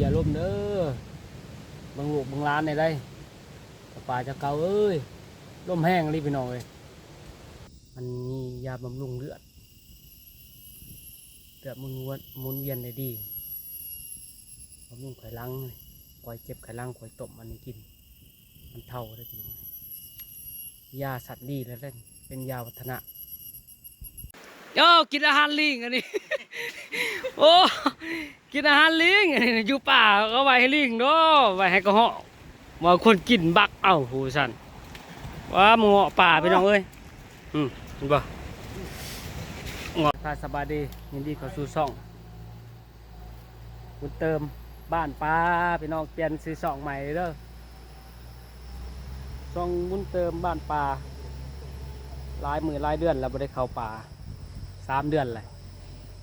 ຢ່າລົມເດີ ເບິ່ງລູກເບິ່ງຫຼານແດ່ໃດ໋ ປາເຈົ້າເກົ່າເອີຍ. ລົມແຮງອີ່ຫຼີພີ່ນ້ອງເອີຍ. ມັນມີຢາບຳລຸງເລືອດ ເລືອດໝູນວຽນ ໝູນວຽນໄດ້ດີ ບຳລຸງໄຂຫຼັງ ຄວາຍເຈັບໄຂຫຼັງ ຄວາຍຕົ້ມອັນນີ້ກິນ ມັນເທົາເດີພີ່ນ້ອງ. ຢາສັດດີແລ້ວເດ້ ເປັນຢາວັດທະນະ. ໂອ້ ກິນອາຫານລີງອັນນີ້ ໂອ້ ກິນອາຫານລີງອັນນີ້ ຢູ່ປ່າເຂົາໄວ້ໃຫ້ລີງເນາະ ໄວ້ໃຫ້ກະຮອກ ວ່າຄົນກິນບັກເອົາ ຜູ້ຊັ້ນ ວ່າມາເງາະປ່າພີ່ນ້ອງເອີຍ. ອືມ ເຫັນບໍ່ ເງາະ ທັກທາຍສະບາຍດີ ຍິນດີເຂົ້າສູ່ຊ່ອງ ບຸນເຕີມບ້ານປ່າ ພີ່ນ້ອງ. ປ່ຽນຊື່ຊ່ອງໃໝ່ເດີ ຊ່ອງບຸນເຕີມບ້ານປ່າ. ຫຼາຍມື້ຫຼາຍເດືອນແລ້ວບໍ່ໄດ້ເຂົ້າປ່າ ສາມເດືອນແລ້ວ.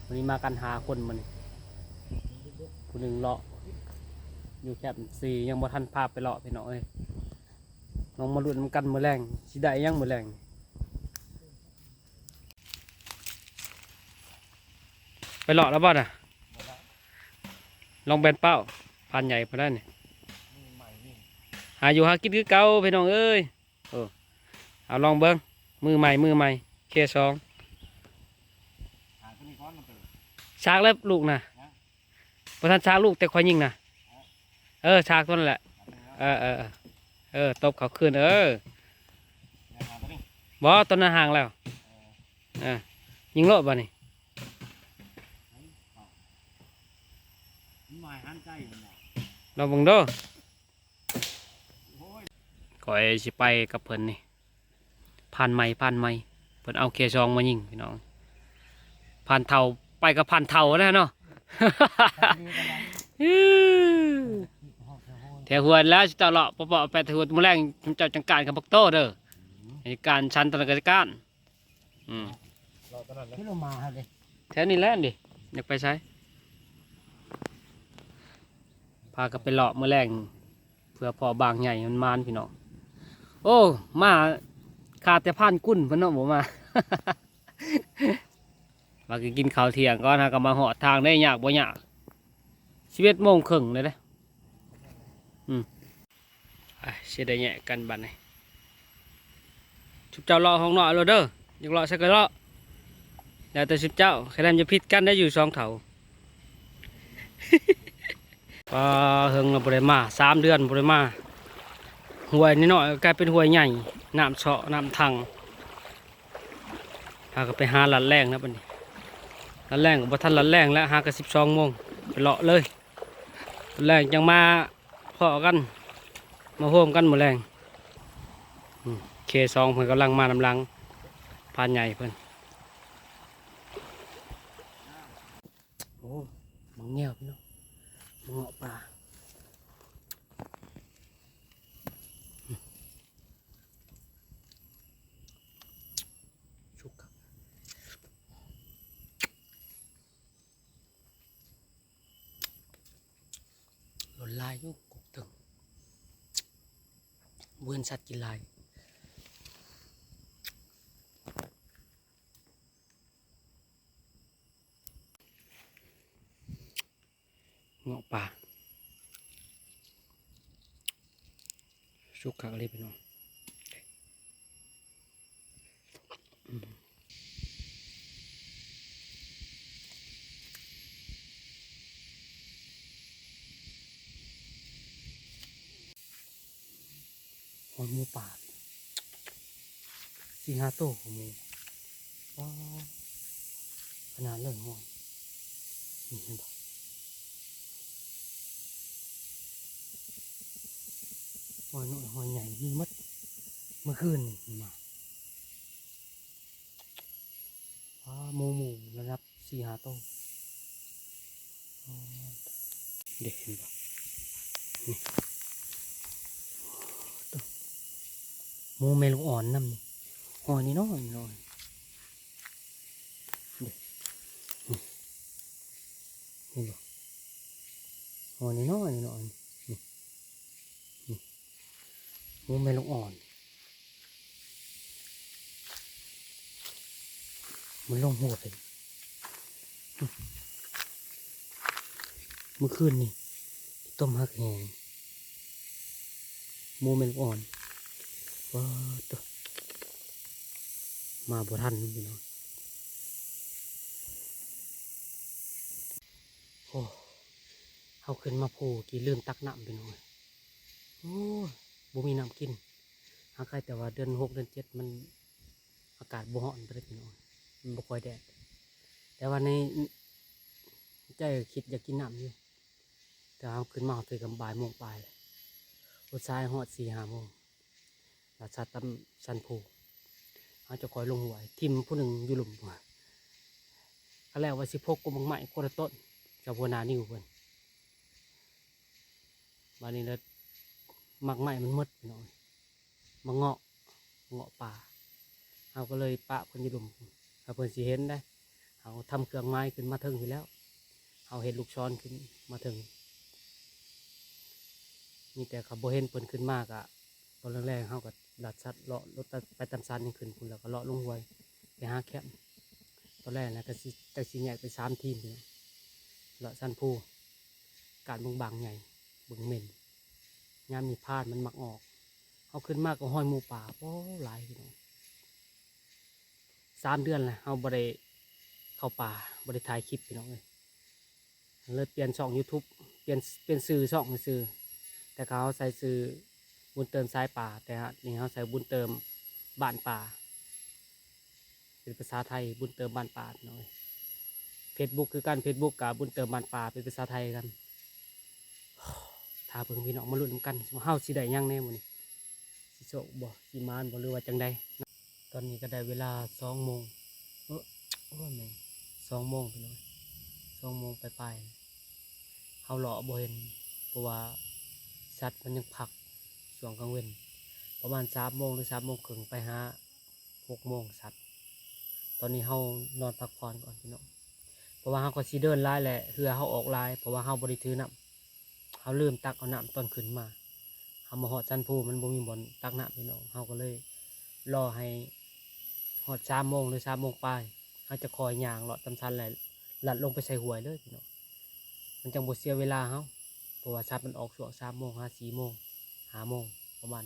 ມື້ນີ້ມາກັນຫ້າຄົນມື້ນີ້ ຜູ້ໜຶ່ງເລາະຢູ່ແຄມສີ່ ຍັງບໍ່ທັນພາໄປເລາະພີ່ນ້ອງເອີຍ. ລອງມາລຸ້ນນຳກັນມື້ແລງ ຊິໄດ້ຫຍັງມື້ແລງ. ໄປເລາະແລ້ວບໍ່ນະ? ບໍ່ໄດ້ ລອງແບນເປົ້າ ພານໃຫຍ່ພຸ້ນນັ້ນນີ້ ມືໃໝ່ນີ້ ຫາຢູ່ຫາກິນຄືເກົ່າພີ່ນ້ອງເອີຍ. ເອີ ເອົາລອງເບິ່ງ ມືໃໝ່ ມືໃໝ່ ເຄສອງ ຫາຕົວນີ້ກ່ອນ ມັນເປັນ ຊາກແລ້ວລູກນະ ຍັງ ບໍ່ທັນຊາກລູກແຕ່ຂ້ອຍຍິງນະ. ເອີ ຊາກຕົວນັ້ນແຫຼະ ເອີ ເອີ ເອີ ຕົບເຂົ້າຄືນ ເອີ ບໍ່ ຕົວນັ້ນຫ່າງແລ້ວ ເອີ ຍິງໂລດບາດນີ້ ລອງເບິ່ງເດີ. ຂ້ອຍຊິໄປກັບເພິ່ນນີ້ ພານໃໝ່ ພານໃໝ່ ເພິ່ນເອົາເຄສອງມາຍິງພີ່ນ້ອງ. ພານເຖົ້າ ໄປກັບພານເຖົ້າແລ້ວເນາະ ແຖວຫ້ວຍແລ້ວ ເຈົ້າເລາະເປາະໆ ໄປແຖວຫ້ວຍ ມື້ແລງເຈົ້າຈັດການກັບບັກໂຕເດີ ຈັດການ ສັນຕະນະກະຈັດການ. ອືມ ເລາະຕອນນັ້ນແຫຼະ ຄືລາວມາຫັ້ນເດ້ ແຖວນີ້ແຫຼະນີ້ ຢາກໄປໃສ ພາກັນໄປເລາະມື້ແລງ ເພື່ອພໍ້ບາງໃຫຍ່ມັນມານພີ່ນ້ອງ. ໂອ້ ມາຂາດແຕ່ພານກຸນເພິ່ນເນາະ ບໍ່ມາ ວ່າຊິກິນເຂົ້າທ່ຽງກ່ອນ ຫາກໍມາຮອດທາງໄດ້ ຍາກບໍ່ຍາກ ສິບເອັດໂມງເຄິ່ງເລີຍເດ້. ອືມ ໄປ ຊິໄດ້ແຍກກັນບັດນີ້ ຊຸມເຈົ້າເລາະຫ້ອງນ້ອຍໂລດເດີ ຢາກເລາະໃສກໍເລາະ ແລ້ວແຕ່ຊຸມເຈົ້າ ຄະແນນຢ່າຜິດກັນໄດ້ ຢູ່ສອງເຖົ້າ. ປາ ເຫິງລະບໍ່ໄດ້ມາ ສາມເດືອນບໍ່ໄດ້ມາ ຫ້ວຍນ້ອຍໆກາຍເປັນຫ້ວຍໃຫຍ່ ນ້ຳເຊາະນ້ຳທັງ. ຫາກໍໄປຫາລັດແລງແລ້ວບັດນີ້ ລັດແລງກໍບໍ່ທັນລັດແລງແລ້ວ ຫາກໍສິບສອງໂມງ ໄປເລາະເລີຍ ແລງຈັ່ງມາພໍ້ກັນ ມາໂຮມກັນມື້ແລງ. ອືມ ເຄສອງເພິ່ນກຳລັງມານຳຫຼັງ ພານໃຫຍ່ເພິ່ນ. ໂອ້ ໝາກແງວພີ່ນ້ອງ ໝາກເງາະປ່າ ສຸກຄັກ ຫຼົ່ນລາຍຢູ່ກົກເຖິງ ບໍ່ເຫັນສັດກິນຫຼາຍ. ເງາະປ່າ ສຸກຄັກອີ່ຫຼີພີ່ນ້ອງ. ຮອດໝູປ່າ ສີ່ຫ້າໂຕຂອງໝູ ວ້າວ ຂະໜາດເລີຍຮອຍ ນີ້ເຫັນບໍ່ ຮອຍນ້ອຍຮອຍໃຫຍ່ມີໝົດ ມື້ຄືນນີ້ມາ ວ້າວ ໝູ ໝູລະດັບ ສີ່ຫ້າໂຕ ອໍ ເດ້ ເຫັນບໍ່ ນີ້ ໂອ້ ໂຕ ໝູແມ່ລູກອ່ອນນຳນີ້ ຫອຍນ້ອຍໆ ເດ້ ນີ້ ເຫັນບໍ່ ຫອຍນ້ອຍໆ ນີ້ ນີ້ ໝູແມ່ລູກອ່ອນ ມັນລົງຫົວເປັນ ມື້ຄືນນີ້ ຕົ້ມຮັກແຮງ ໝູແມ່ລູກອ່ອນ. ວ້າວ ໂທ້ ມາບໍ່ທັນພີ່ນ້ອງ. ໂອ້ ເຮົາຂຶ້ນມາພູກີ້ລືມຕັກນ້ຳພີ່ນ້ອງ. ໂອ້ຍ ບໍ່ມີນ້ຳກິນ. ຫາກໄຄແຕ່ວ່າເດືອນຫົກເດືອນເຈັດມັນອາກາດບໍ່ຮ້ອນປານໃດພີ່ນ້ອງ, ມັນບໍ່ຄ່ອຍແດດ. ແຕ່ວ່າໃນໃຈຄິດຢາກກິນນ້ຳຢູ່, ແຕ່ເຮົາຂຶ້ນມາຮອດເທື່ອກະບ່າຍໂມງປາຍແລ້ວ, ອຸດສາໃຫ້ຮອດສີ່ຫ້າໂມງ ລາດຊັດຕາມຊັນພູ. ເຮົາຈະຄ່ອຍລົງຫ້ວຍ, ຖິ້ມຜູ້ໜຶ່ງຢູ່ລຸ່ມ. ກະແລ້ວວ່າຊິພົກກົກໝາກໄມ້ຄົນລະຕົ້ນ ກັບຫົວໜ້ານິວເພິ່ນ. ບາດນີ້ລະໝາກໄມ້ມັນໝົດພີ່ນ້ອງ, ມາເງາະ ເງາະປ່າ. ເຮົາກໍເລີຍປະເພິ່ນຢູ່ລຸ່ມ ຖ້າເພິ່ນຊິເຫັນໄດ໋. ເຮົາທຳເຄື່ອງໝາຍຂຶ້ນມາເທິງພີ້ແລ້ວ, ເຮົາເຮັດລູກສອນຂຶ້ນມາເທິງ. ມີແຕ່ເຂົາບໍ່ເຫັນເພິ່ນຂຶ້ນມາກະ ຕອນແລງໆເຮົາກໍລັດສັດເລາະລົງໄປຕາມສັນນີ້ ຂຶ້ນພຸ້ນແລ້ວກໍເລາະລົງຫ້ວຍໄປຫາແຄມ. ຕອນແລງແລ້ວກໍຊິ ຈັກຊິແຍກເປັນສາມທີມ ເລາະສັນພູ. ກາດເບິ່ງບາງໃຫຍ່ ເບິ່ງເໝັນ ຍາມນີ້ພານມັນມັກອອກ. ເຮົາຂຶ້ນມາກໍຮອຍໝູປ່າ ໂອ້ ຫຼາຍພີ່ນ້ອງ. ສາມເດືອນແລ້ວເຮົາບໍ່ໄດ້ເຂົ້າປ່າ ບໍ່ໄດ້ຖ່າຍຄລິບພີ່ນ້ອງເອີຍ. ເລີຍປ່ຽນຊ່ອງຢູທູບ ປ່ຽນ ປ່ຽນຊື່ຊ່ອງຊື່ ແຕ່ເກົ່າເຮົາໃສ່ຊື່ບຸນເຕີມສາຍປ່າ, ແຕ່ນີ້ເຮົາໃສ່ບຸນເຕີມບ້ານປ່າ ເປັນພາສາໄທ ບຸນເຕີມບ້ານປ່າພີ່ນ້ອງເອີຍ. ເຟສບຸກຄືກັນ ເຟສບຸກກະບຸນເຕີມບ້ານປ່າ ເປັນພາສາໄທຄືກັນ. ຖ້າເບິ່ງພີ່ນ້ອງ ມາລຸ້ນນຳກັນ ວ່າເຮົາຊິໄດ້ຫຍັງແດ່ມື້ນີ້ ຊິໂຊກບໍ່ ຊິໝານບໍ່ ຫຼືວ່າຈັ່ງໃດ. ຕອນນີ້ກໍໄດ້ເວລາສອງໂມງ ເອີ ໂອ້ຍແມ່ນ ສອງໂມງພີ່ນ້ອງ ສອງໂມງປາຍໆ. ເຮົາເລາະບໍ່ເຫັນ ເພາະວ່າສັດມັນຍັງພັກຊ່ວງກາງເວັນ ປະມານສາມໂມງ ຫຼືສາມໂມງເຄິ່ງ ໄປຫາຫົກໂມງສັດ. ຕອນນີ້ເຮົານອນພັກຜ່ອນກ່ອນພີ່ນ້ອງ ເພາະວ່າເຮົາກໍຊິເດີນຫຼາຍແຫຼະ ເຫື່ອເຮົາອອກຫຼາຍ ເພາະວ່າເຮົາບໍ່ໄດ້ຖືນ້ຳ. ເຮົາລືມຕັກເອົານ້ຳຕອນຂຶ້ນມາ. ເຮົາມາຮອດສັນພູມັນບໍ່ມີບ່ອນຕັກນ້ຳພີ່ນ້ອງ, ເຮົາກໍເລີຍລໍໃຫ້ຮອດສາມໂມງ ຫຼືສາມໂມງປາຍ ເຮົາຈະຄ່ອຍຍ່າງເລາະຕາມສັນ ແລະ ລັດລົງໄປໃສ່ຫ້ວຍເລີຍພີ່ນ້ອງ. ມັນຈັ່ງບໍ່ເສຍເວລາເຮົາ ເພາະວ່າສັດມັນອອກຊ່ວງສາມໂມງຫາສີ່ໂມງ ຫ້າໂມງປະມານ.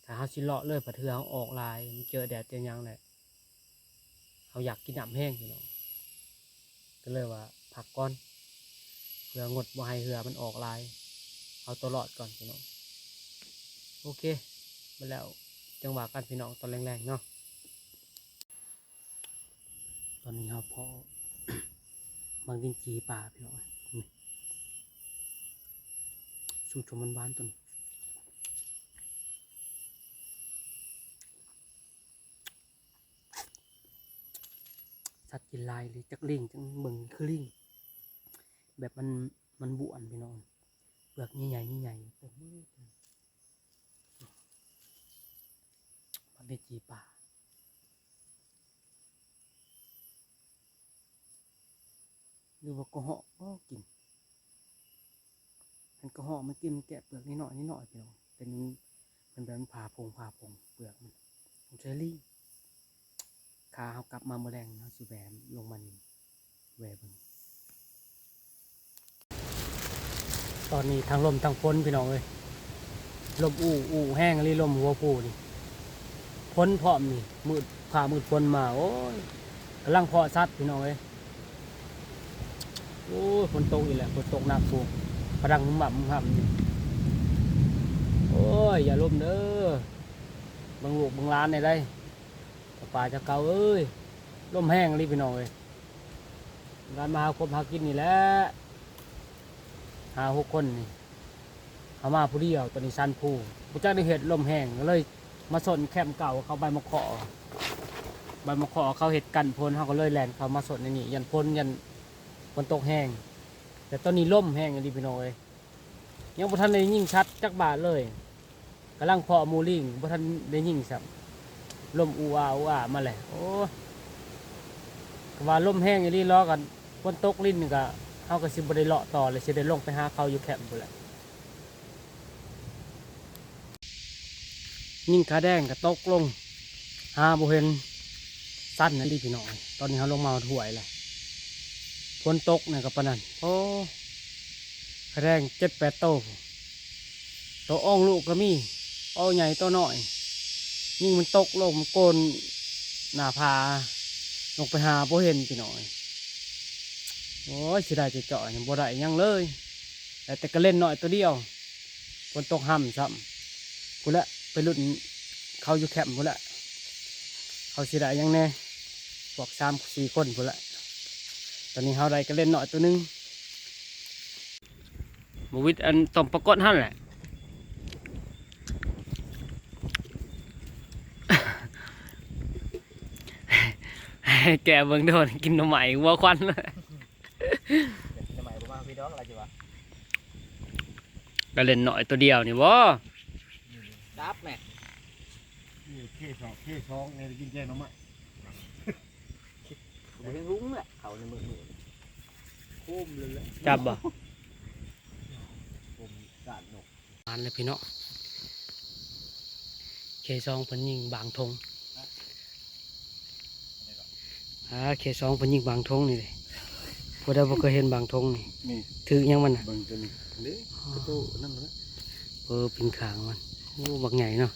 ຖ້າເຮົາຊິເລາະເລີຍ ພັດເທື່ອເຮົາອອກຫຼາຍ ມັນເຈີແດດເຈີຫຍັງແຫຼະ ເຮົາຢາກກິນນ້ຳແຮງພີ່ນ້ອງ ກໍເລີຍວ່າພັກກ່ອນ ເພື່ອງົດບໍ່ໃຫ້ເຫື່ອມັນອອກຫຼາຍ ເອົາຕົວລອດກ່ອນພີ່ນ້ອງ. ໂອເຄ ບັດແລ້ວຈັ່ງວ່າກັນພີ່ນ້ອງ ຕອນແລງໆເນາະ. ຕອນນີ້ເຮົາເພາະໝາກລິ້ນຈີ່ປ່າພີ່ນ້ອງ ນີ້ ຊຸ່ມໆ ຫວານໆ ຕົ້ນ ສັດກິນຫຼາຍເລີຍ ຈັກລີງ ຈັ່ງເບິ່ງຄືລີງ ແບບມັນ ມັນບ້ວນພີ່ນ້ອງ ເປືອກໃຫຍ່ໆ ໃຫຍ່ໆ ເຕັມເບີດ. ໝາກລິ້ນຈີ່ປ່າ ຫຼືວ່າກະເຫາະ ໂອ້ ກິນ ອັນກະເຫາະມັນກິນ ມັນແກະເປືອກນ້ອຍໆ ນ້ອຍໆ ພີ່ນ້ອງ ເປັນ ເປັນແບບຜ່າຜົງ ຜ່າຜົງເປືອກມັນ ສົງໄສລີ ຖ້າເຮົາກັບມາມື້ແລງ ເຮົາຊິແວ່ລົງມານີ້ ແວ່ເບິ່ງ. ຕອນນີ້ທັງລົມທັງຝົນພີ່ນ້ອງເອີຍ ລົມອູ້ອູ້ແຮງອີ່ຫຼີ ລົມຫົວພູນີ້ ຝົນພ້ອມນີ້ ມືດຟ້າມືດຝົນມາ ໂອ້ຍ ກຳລັງເພາະສັດພີ່ນ້ອງເອີຍ. ໂອ້ຍ ຝົນຕົກອີກແລ້ວ ຝົນຕົກໜັກພຸ້ນ ພະດັງຫຶ່ມຫຳຫຶ່ມຫຳຢູ່. ໂອ້ຍ ຢ່າລົມເດີ ເບິ່ງລູກເບິ່ງຫຼານແດ່ໃດ໋ ປາເຈົ້າເກົ່າເອີຍ. ລົມແຮງອີ່ຫຼີພີ່ນ້ອງເອີຍ ການມາຫາຄົບຫາກິນນີ້ແຫຼະ ຫ້າຫົກຄົນນີ້ ເຮົາມາຜູ້ດຽວ ຕອນນີ້ສັນພູ ບໍ່ຈັກແນວເຮັດ ລົມແຮງ ກໍເລີຍມາຊົນແຄມເກົ່າເຂົາ ໃບມະເຂາະ ໃບມະເຂາະເຂົາເຮັດກັນຝົນ ເຮົາກໍເລີຍແລ່ນເຂົ້າມາຊົນໃນນີ້ ຢ້ານຝົນ ຢ້ານຝົນຕົກແຮງ. ແຕ່ຕອນນີ້ລົມແຮງອີ່ຫຼີພີ່ນ້ອງເອີຍ ຍັງບໍ່ທັນໄດ້ຍິງສັດຈັກບາດເລີຍ ກຳລັງເພາະໝູລີງ ບໍ່ທັນໄດ້ຍິງຊ້ຳ ລົມອູອາອູອາມາແລ້ວ. ໂອ້ ກໍວ່າລົມແຮງອີ່ຫຼີ ລໍກັນຝົນຕົກລິນນີ້ ກໍເຮົາກໍຊິບໍ່ໄດ້ເລາະຕໍ່ ແລ້ວຊິໄດ້ລົງໄປຫາເຂົາຢູ່ແຄມພຸ້ນແຫຼະ. ຍິງຂາແດງກໍຕົກລົງ ຫາບໍ່ເຫັນສັນນັ້ນຕິພີ່ນ້ອງ. ຕອນນີ້ເຮົາລົງມາຮອດຫ້ວຍແລ້ວ ຝົນຕົກນີ້ກໍປານນັ້ນ. ໂອ້ แดงเจ็ดแปดโต โตอ่องลูกก็มี โตใหญ่โตน้อย ยิงมันตกลงมันโกนหน้าผา ลงไปหาบ่เห็นพี่น้อง โอ้ย เสียดายจะเจาะนี่บ่ได้หยังเลย ได้แต่กะเล่นน้อยตัวเดียว ฝนตกห่ำซ้ำ พุ้นแหละ ไปลุ้นเขาอยู่แคมป์พุ้นแหละ เขาสิได้หยังแหน่ พวกสามสี่คนพุ้นแหละ ตอนนี้เฮาได้กะเล่นน้อยตัวหนึ่ง บ่วิดอันต้มปลากดหั่นแหละ แกเบิ่งโดนกินหน่อไม้หัวควัน กินหน่อไม้บ่มาพี่ดอก อะไรจิวะ กะเล่นน้อยตัวเดียวนี่บ่ จับแม่ นี่เคสอง เคสอง นี่กินแกงหน่อไม้ บ่เห็นหุงแหละ เขาในมือๆ โคมเลยแหละ จับบ่ โคมกาดนก มานแล้วพี่น้อง เคสองเพิ่นยิงบางทง อ่า เคสองเพิ่นยิงบางทงนี่เด้ ผู้ใดบ่เคยเห็นบางทงนี่ นี่ ถืกหยังมันน่ะ เบิ่งตัวนี้ เด้ กระโตนั่นนะ เออ เป็นขางมัน โอ้ บักใหญ่เนาะ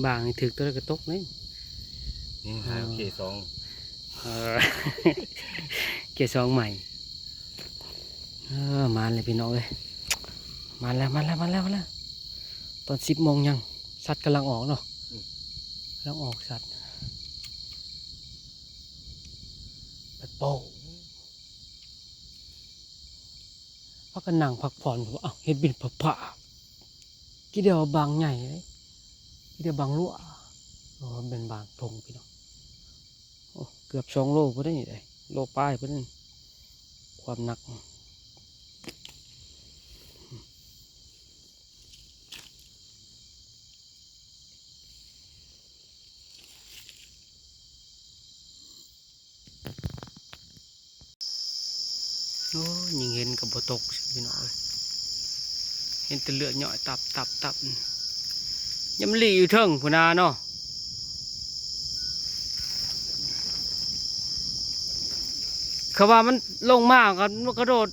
บางนี่ถืกตัวใดก็ตกเลย นี่หา อ๋อ เคสอง เออ เคสองใหม่ เออ มาแล้วพี่น้องเอ้ย มาแล้ว มาแล้ว มาแล้ว มาแล้ว ตอนสิบโมงยัง สัตว์กำลังออกเนาะ อืม กำลังออกสัตว์ ไปโป้ พากันนั่งพักผ่อน อ้าว เห็นบินผาๆ คิดเดียวบางใหญ่เลย คิดเดียวบางหลว โอ้ เป็นบางทงพี่น้อง โอ้ เกือบสองโลพุ้นเด้นี่เด้ โลปลายพุ้นเด้ ความหนัก โอ้ย ยิงเห็นก็บ่ตกพี่น้องเอ้ย เห็นแต่เลือดย้อยตับๆๆ ยังหลีอยู่เทิงพุ้นนาเนาะ เขาว่ามันลงมาก็มันกระโดด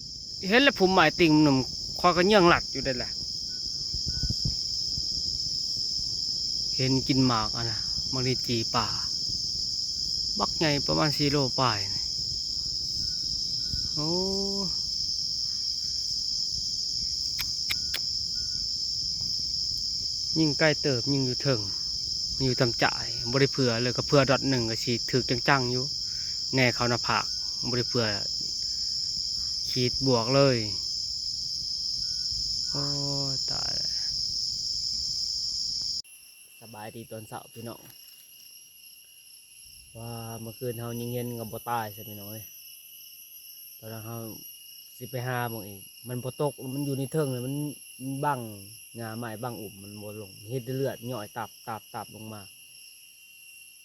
เห็นแล้ว พุ่มไม้ติ่งหนุ่ม ข้อยก็เยื้องลัดอยู่นั่นแหละ เห็นกินหมากอันน่ะ หมากลิ้นจี่ป่า บักใหญ่ประมาณสี่โลปลายนี่ โอ้ ยิงไกลเติบ ยิงอยู่เทิง มันอยู่ตามจ่าย บ่ได้เผื่อเลย ก็เผื่อดอทหนึ่งก็สิถืกจั่งๆ อยู่ แหน่เข้าหน้าผาก บ่ได้เผื่อ ขีดบวกเลย โอ้ย ตายแล้ว สบายดีตอนเช้าพี่น้อง ว่าเมื่อคืนเฮายิงเห็นก็บ่ตายซะพี่น้องเอ้ย ตอนนั้นเฮาสิไปหาเบิ่งอีก มันบ่ตก มันอยู่ในเทิงเลย มัน มันบังหญ้าไม้บังอุ้ม มันบ่ลง เห็นแต่เลือดย้อยตับๆๆ ลงมา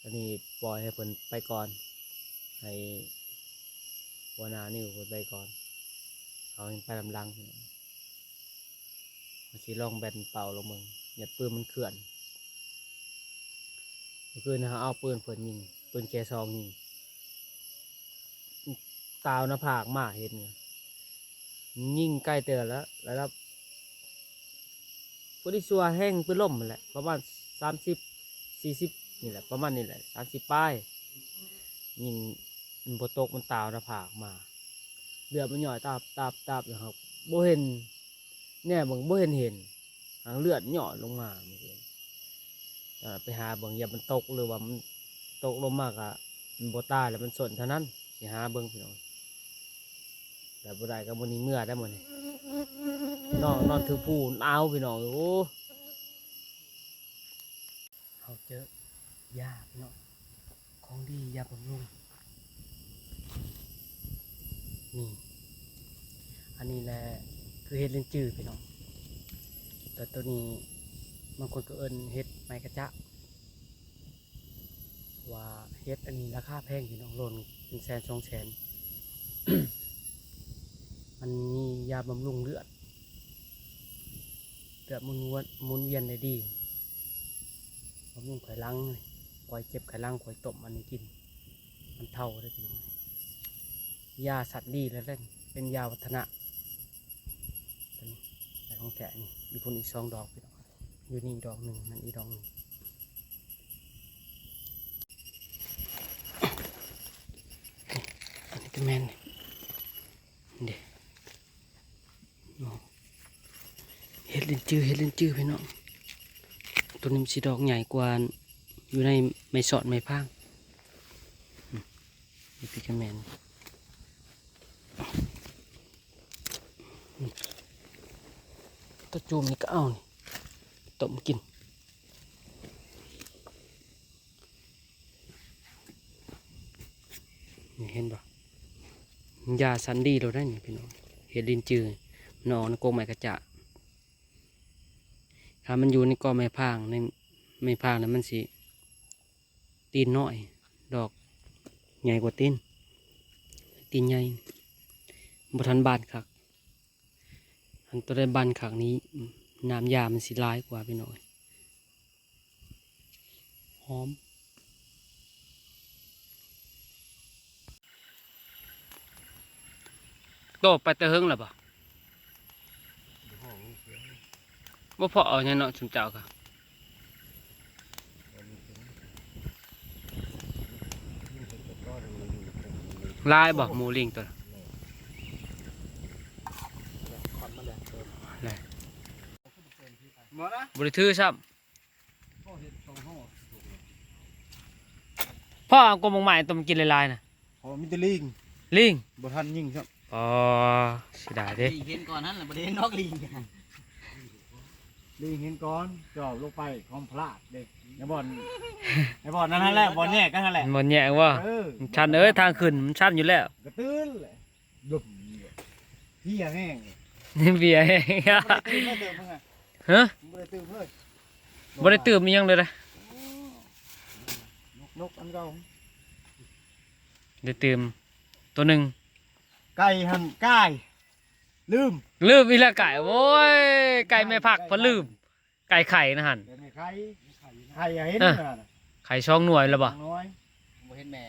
อันนี้ปล่อยให้เพิ่นไปก่อน ให้หัวหน้านิวเพิ่นไปก่อน เฮายังไปนำหลัง เฮาสิลองแบนเป่าลองเบิ่ง อย่าปืนมันเคลื่อน เมื่อคืนนี้เฮาเอาปืนเพิ่นยิง ปืนแคสองยิง ตาวหน้าผากมา เห็น ยิงไกลเติบแล้ว ระดับ พอดีซัวแฮงปืนลมนั่นแหละ ประมาณสามสิบ สี่สิบ นี่แหละ ประมาณนี้แหละ สามสิบปลาย ยิงมันบ่ตก มันตาวหน้าผากมา เลือดมันย้อยตาบๆๆ อยู่ครับ บ่เห็น แนเบิ่งบ่เห็นเห็น หางเลือดย้อยลงมา เอ่อ ไปหาเบิ่ง อย่ามันตก หรือว่ามันตกลงมาก็มันบ่ตายแล้ว มันส้นเท่านั้น สิหาเบิ่งพี่น้อง แต่บ่ได้ก็มื้อนี้เมือได้มื้อนี้ นอน นอนถือผู้หนาวพี่น้อง โอ้ เฮาเจอยาพี่น้อง ของดียาบำรุง นี่ อันนี้แหละคือเห็ดลิ้นจื่อพี่น้อง แต่ตัวนี้บางคนก็เอิ้นเห็ดไม้กระจะ ว่าเห็ดอันนี้ราคาแพงพี่น้อง โลหนึ่งเป็นแสนสองแสน มันมียาบำรุงเลือด เลือดหมุนเวียน หมุนเวียนได้ดี บำรุงไขหลัง ไขเจ็บไขหลัง ไขต้มอันนี้กิน มันเฒ่าได้พี่น้อง ຢາສັນດີແລ້ວເດ້ ເປັນຢາວັດທະນະ ຕົວນີ້ ແຕ່ຂອງແທ້ນີ້ ຢູ່ພຸ້ນອີກສອງດອກ ຢູ່ນີ້ດອກໜຶ່ງ ນັ້ນອີກດອກໜຶ່ງ ນີ້ ອັນນີ້ກໍແມ່ນ ນີ້ເດ້ ໂອ້ ເຫັດລິ້ນຈື ເຫັດລິ້ນຈື ພີ່ນ້ອງ ຕົວນີ້ມັນຊິດອກໃຫຍ່ກວ່າຢູ່ໃນໄມ້ສອດໄມ້ພາງ ອືມ ນີ້ກໍແມ່ນ ອືມ ຕົວຈູມນີ້ກໍເອົານີ້ ຕົ້ມກິນ. ນີ້ເຫັນບໍ່? ຢາສັນດີໂລດໄດ໋ນີ້ພີ່ນ້ອງ ເຫັດລິ້ນຈື ມັນອອກໃນກົກໄມ້ກະຈາກ ຖ້າມັນຢູ່ໃນກໍໄມ້ພາງ ໃນໄມ້ພາງນະ ມັນຊິຕີນນ້ອຍ ດອກໃຫຍ່ກວ່າຕີນ ຕີນໃຫຍ່ ບໍ່ທັນບານຄັກ ອັນຕົວໃດບານຄັກນີ້ ນ້ຳຢາມັນຊິຫຼາຍກວ່າພີ່ນ້ອງ ຫອມ ໂຕໄປແຕ່ເຫິງແລ້ວບໍ່? ບໍ່ພໍເອົາຫຍັງເນາະ ຊຸມເຈົ້າກະ ຫຼາຍບໍ່ໝູລິງຕົວນັ້ນ? ບໍ່ໄດ້ຖືຊ້ຳ ພໍ່ເອົາກົກໝາກໄມ້ຕົ້ມກິນຫຼາຍໆນະ ເພາະມີແຕ່ລີງ ລີງ ບໍ່ທັນຍິງຊ້ຳ ອໍ ເສຍດາຍເດ້ ລີງເຫັນກ່ອນຫັ້ນລະ ບໍ່ໄດ້ເຫັນດອກລີງ ລີງເຫັນກ່ອນ ຈອບລົງໄປຂອງພະລາດເດ້ ໃນບ່ອນ ໃນບ່ອນນັ້ນຫັ້ນແຫຼະ ບ່ອນແຍກກັນຫັ້ນແຫຼະ ບ່ອນແຍກບໍ່? ເອີ ມັນຊັນເອີຍ ທາງຂຶ້ນມັນຊັນຢູ່ແລ້ວ ກະຕື່ນແຫຼະ ເພຍແຮງ ເພຍແຮງ ບໍ່ໄດ້ຕື່ມເລີຍ ເຕີມເພິ່ນ ຮະ? ບໍ່ໄດ້ຕື່ມເລີຍ ບໍ່ໄດ້ຕື່ມອີ່ຫຍັງເລີຍນະ ນົກ ນົກອັນເກົ່າ ໄດ້ຕື່ມໂຕໜຶ່ງ ໄກ່ຫັ້ນກາຍ ລືມ ລືມອີກແລ້ວໄກ່ ໂອ້ຍ ໄກ່ແມ່ພັກເພິ່ນລືມ ໄກ່ໄຂ່ນະຫັ້ນ ແຕ່ແມ່ໄຂ່ ໄຂ່ເຫັນ ເອີ ນະ ໄຂ່ສອງໜ່ວຍແລ້ວບໍ່? ສອງໜ່ວຍ ບໍ່ເຫັນແມ່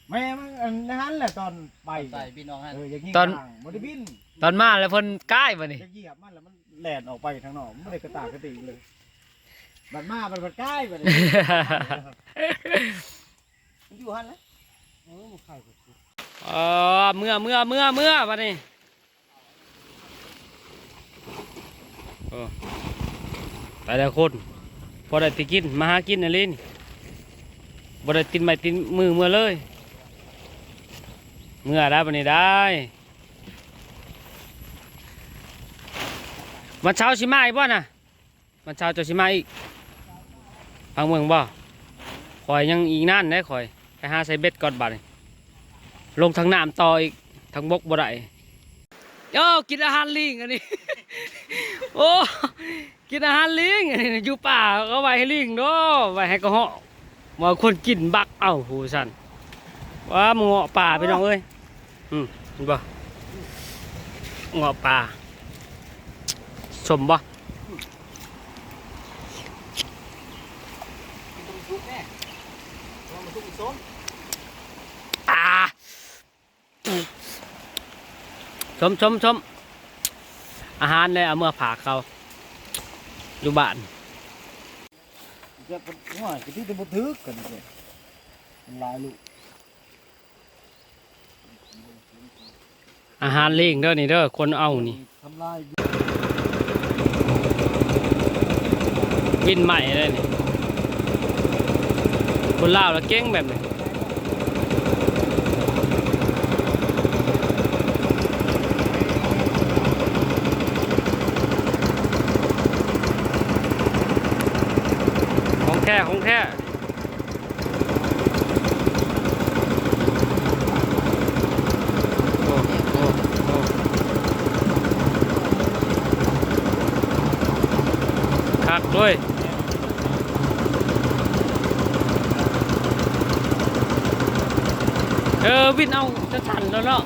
ແມ່ມັນອັນນັ້ນແຫຼະ ຕອນໄປ ຕອນໄປບິນອອກຫັ້ນ ເອີ ຢາກຍິງ ຕອນ ທາງ ບໍ່ໄດ້ບິນ ຕອນມາແລ້ວເພິ່ນກາຍບັດນີ້ ຢາກຢຽບມັນແລ້ວມັນແລ່ນອອກໄປທາງນອກ ມັນບໍ່ໄດ້ກະຕາກະຕີເລີຍ ບັດມາບັດ ບັດກາຍບັດນີ້ ມັນຢູ່ຫັ້ນແຫຼະ ເອີ ມັນໄຂ່ ເອີ ເມືອ ເມືອ ເມືອ ເມືອ ບັດນີ້ ໂອ້ ຕາຍແລ້ວຄົນ ພໍໄດ້ຕິດກິນ ມາຫາກິນອີ່ຫຼີນີ້ ບໍ່ໄດ້ຕິດໄມ້ຕິດມືເມືອເລີຍ ເມືອໄດ້ບັດນີ້ໄດ້ ວັນເສົາຊິມາອີກບໍ່ນະ? ວັນເສົາເຈົ້າຊິມາອີກ ຟັງເບິ່ງບໍ່? ຂ້ອຍຍັງອີກນານເດ້ຂ້ອຍ ໄປຫາໃສ່ເບັດກ່ອນບາດນີ້ ລົງທາງນ້ຳຕໍ່ອີກ ທາງບົກບໍ່ໄດ້ ໂອ້ ກິນອາຫານລີງອັນນີ້ ໂອ້ ກິນອາຫານລີງອັນນີ້ ຢູ່ປ່າເຂົາໄວ້ໃຫ້ລີງເນາະ ໄວ້ໃຫ້ກະເຫາະ ວ່າຄົນກິນບັກເອົາ ຜູ້ຊັ້ນ ວ້າ ມາເງາະປ່າພີ່ນ້ອງເອີຍ ອືມ ເຫັນບໍ່? ເງາະປ່າ ສົ້ມບໍ່? ອ່າ ສົ້ມ ສົ້ມ ສົ້ມ ອາຫານເລີຍ ເອົາເມືອຝາກເຂົາຢູ່ບ້ານ ຈະ ໂອ້ຍ ກະຕິແຕ່ບໍ່ຖືກກັນ ມັນຫຼາຍລູກ ອາຫານລີງເດີນີ້ເດີ ຄົນເອົານີ້ ທຳລາຍ ວິນໃໝ່ເລີຍນີ້ ຄົນລາວລະເກັ່ງແບບນີ້ ຂອງແທ້ ຂອງແທ້. ໂອ້ ໂອ້ ໂອ້ ຄັກເວີຍ ເອີ ວິນເອົາຈະທັນແລ້ວເນາະ.